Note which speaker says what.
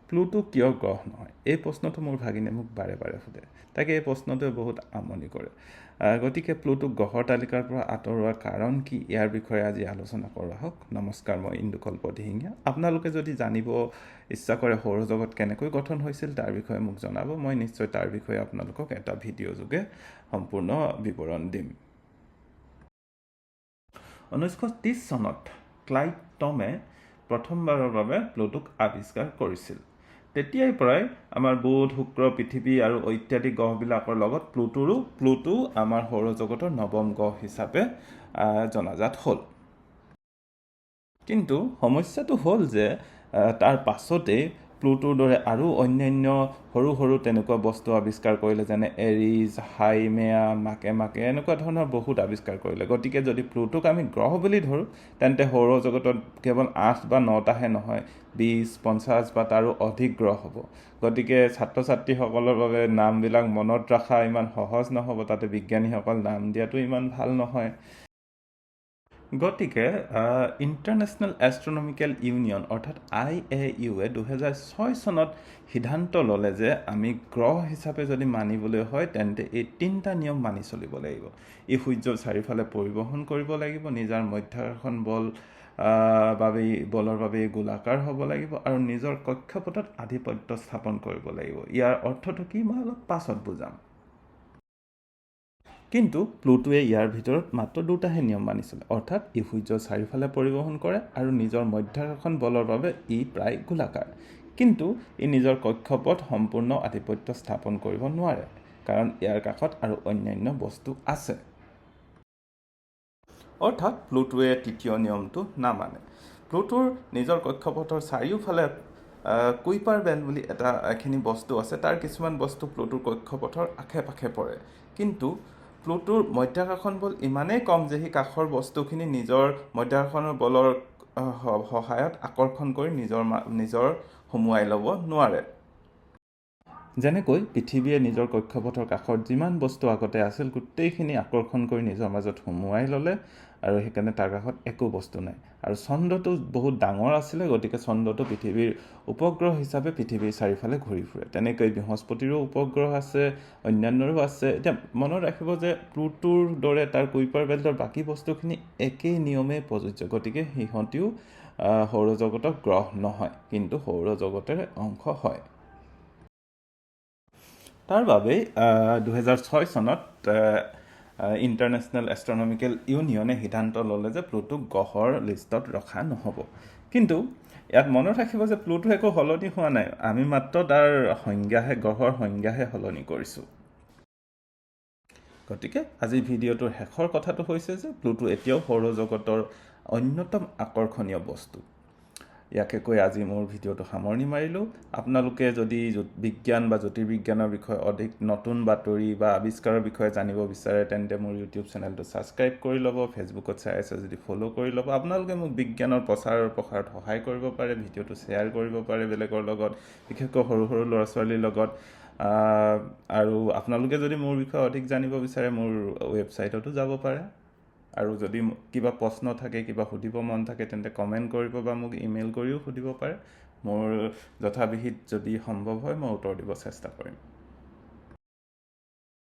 Speaker 1: Pluto কিয় গ্ৰহ নহয়? এই প্ৰশ্নটো মোৰ ভাগিনীয়ে মোক বাৰে বাৰে সোধে। তাকে এই প্ৰশ্নটোৱে বহুত আমনি কৰে। গতিকে প্লুটোক গ্ৰহৰ তালিকাৰ পৰা আঁতৰোৱাৰ কাৰণ কি, ইয়াৰ বিষয়ে আজি আলোচনা কৰা হওক। নমস্কাৰ, মই ইন্দুকল্প দিহিঙীয়া। আপোনালোকে যদি জানিব ইচ্ছা কৰে সৌৰজগত কেনেকৈ গঠন হৈছিল, তাৰ বিষয়ে মোক জনাব। মই নিশ্চয় তাৰ বিষয়ে আপোনালোকক এটা ভিডিঅ' যোগে সম্পূৰ্ণ বিৱৰণ দিম। 1930 চনত ক্লাইড টমে প্ৰথমবাৰৰ বাবে প্লুটোক আৱিষ্কাৰ কৰিছিল। তেতিয়াৰ পৰাই আমাৰ বুধ, শুক্ৰ, পৃথিৱী আৰু ইত্যাদি গ্ৰহবিলাকৰ লগত প্লুটো আমাৰ সৌৰজগতৰ নৱম গ্ৰহ হিচাপে জনাজাত হ'ল। কিন্তু সমস্যাটো হ'ল যে তাৰ পাছতেই প্লুটোৰ দৰে আৰু অন্যান্য সৰু সৰু তেনেকুৱা বস্তু আৱিষ্কাৰ কৰিলে, যেনে এৰিজ, হাইমেয়া, মাকে মাকে এনেকুৱা ধৰণৰ বহুত আৱিষ্কাৰ কৰিলে। গতিকে যদি প্লুটোক আমি গ্ৰহ বুলি ধৰোঁ, তেন্তে সৌৰজগতত কেৱল 8 বা 9টাহে নহয়, 20, 50 বা তাৰো অধিক গ্ৰহ হ'ব। গতিকে ছাত্ৰ ছাত্ৰীসকলৰ বাবে নামবিলাক মনত ৰখা ইমান সহজ নহ'ব, তাতে বিজ্ঞানীসকল নাম দিয়াটো ইমান ভাল নহয়। গতিকে ইণ্টাৰনেশ্যনেল এষ্ট্ৰনমিকেল ইউনিয়ন অৰ্থাৎ আই এ ইউৱে 2006 চনত সিদ্ধান্ত ল'লে যে আমি গ্ৰহ হিচাপে যদি মানিবলৈ হয়, তেন্তে এই তিনিটা নিয়ম মানি চলিব লাগিব। ই সূৰ্যৰ চাৰিওফালে পৰিবহণ কৰিব লাগিব, নিজৰ মধ্যাকৰ্ষণ বলৰ বাবে গোলাকাৰ হ'ব লাগিব আৰু নিজৰ কক্ষপথত আধিপত্য স্থাপন কৰিব লাগিব। ইয়াৰ অৰ্থটো কি, মই অলপ পাছত বুজাম। কিন্তু প্লুটোৱে ইয়াৰ ভিতৰত মাত্ৰ দুটাহে নিয়ম মানি চলে, অৰ্থাৎ ই সূৰ্যৰ চাৰিওফালে পৰিবহণ কৰে আৰু নিজৰ মধ্যাকৰ্ষণ বলৰ বাবে ই প্ৰায় গোলাকাৰ। কিন্তু ই নিজৰ কক্ষপথ সম্পূৰ্ণ আধিপত্য স্থাপন কৰিব নোৱাৰে, কাৰণ ইয়াৰ কাষত আৰু অন্যান্য বস্তু আছে। অৰ্থাৎ প্লুটোৱে তৃতীয় নিয়মটো নামানে। প্লুটোৰ নিজৰ কক্ষপথৰ চাৰিওফালে কুইপাৰ বেল্ট বুলি এটা এখিনি বস্তু আছে। তাৰ কিছুমান বস্তু প্লুটোৰ কক্ষপথৰ আশে পাশে পৰে। কিন্তু প্লুটোৰ মধ্যাকৰ্ষণ বল ইমানেই কম যে সি কাষৰ বস্তুখিনি নিজৰ মধ্যাকৰ্ষণৰ বলৰ সহায়ত আকৰ্ষণ কৰি নিজৰ সুমুৱাই ল'ব নোৱাৰে। যেনেকৈ পৃথিৱীয়ে নিজৰ কক্ষপথৰ কাষত যিমান বস্তু আগতে আছিল, গোটেইখিনি আকৰ্ষণ কৰি নিজৰ মাজত সুমুৱাই ল'লে আৰু সেইকাৰণে তাৰ কাষত একো বস্তু নাই। আৰু চন্দ্ৰটো বহুত ডাঙৰ আছিলে, গতিকে চন্দ্ৰটো পৃথিৱীৰ উপগ্ৰহ হিচাপে পৃথিৱীৰ চাৰিওফালে ঘূৰি ফুৰে। তেনেকৈ বৃহস্পতিৰো উপগ্ৰহ আছে, অন্যান্যৰো আছে। এতিয়া মনত ৰাখিব যে প্লুটোৰ দৰে তাৰ কুইপাৰ বেল্টৰ বাকী বস্তুখিনি একেই নিয়মেই প্ৰযোজ্য। গতিকে সিহঁতিও সৌৰজগতৰ গ্ৰহ নহয়, কিন্তু সৌৰজগতৰে অংশ হয়। তাৰ বাবেই 2006 চনত ইণ্টাৰনেশ্যনেল এষ্ট্ৰনমিকেল ইউনিয়নে সিদ্ধান্ত ল'লে যে প্লুটোক গ্ৰহৰ লিষ্টত ৰখা নহ'ব। কিন্তু ইয়াত মনত ৰাখিব যে প্লুটো একো সলনি হোৱা নাই, আমি মাত্ৰ তাৰ গ্ৰহৰ সংজ্ঞাহে সলনি কৰিছোঁ। গতিকে আজিৰ ভিডিঅ'টোৰ শেষৰ কথাটো হৈছে যে প্লুটো এতিয়াও সৌৰজগতৰ অন্যতম আকৰ্ষণীয় বস্তু। ইয়াকে কৈ আজি মোৰ ভিডিঅ'টো সামৰণি মাৰিলোঁ। আপোনালোকে যদি বিজ্ঞান বা জ্যোতিৰ্বিজ্ঞানৰ বিষয়ে অধিক নতুন বাতৰি বা আৱিষ্কাৰৰ বিষয়ে জানিব বিচাৰে, তেন্তে মোৰ ইউটিউব চেনেলটো ছাবস্ক্ৰাইব কৰি ল'ব। ফেচবুকত চাই আছে যদি ফ'ল' কৰি ল'ব। আপোনালোকে মোক বিজ্ঞানৰ প্ৰচাৰ প্ৰসাৰত সহায় কৰিব পাৰে, ভিডিঅ'টো শ্বেয়াৰ কৰিব পাৰে বেলেগৰ লগত, বিশেষকৈ সৰু সৰু ল'ৰা ছোৱালীৰ লগত। আৰু আপোনালোকে যদি মোৰ বিষয়ে অধিক জানিব বিচাৰে, মোৰ ৱেবছাইটতো যাব পাৰে। আৰু যদি কিবা প্ৰশ্ন থাকে, কিবা সুধিব মন থাকে, তেন্তে কমেণ্ট কৰিব বা মোক ইমেইল কৰিও সুধিব পাৰে। মোৰ যথাবিহিত যদি সম্ভৱ হয়, মই উত্তৰ দিব চেষ্টা কৰিম।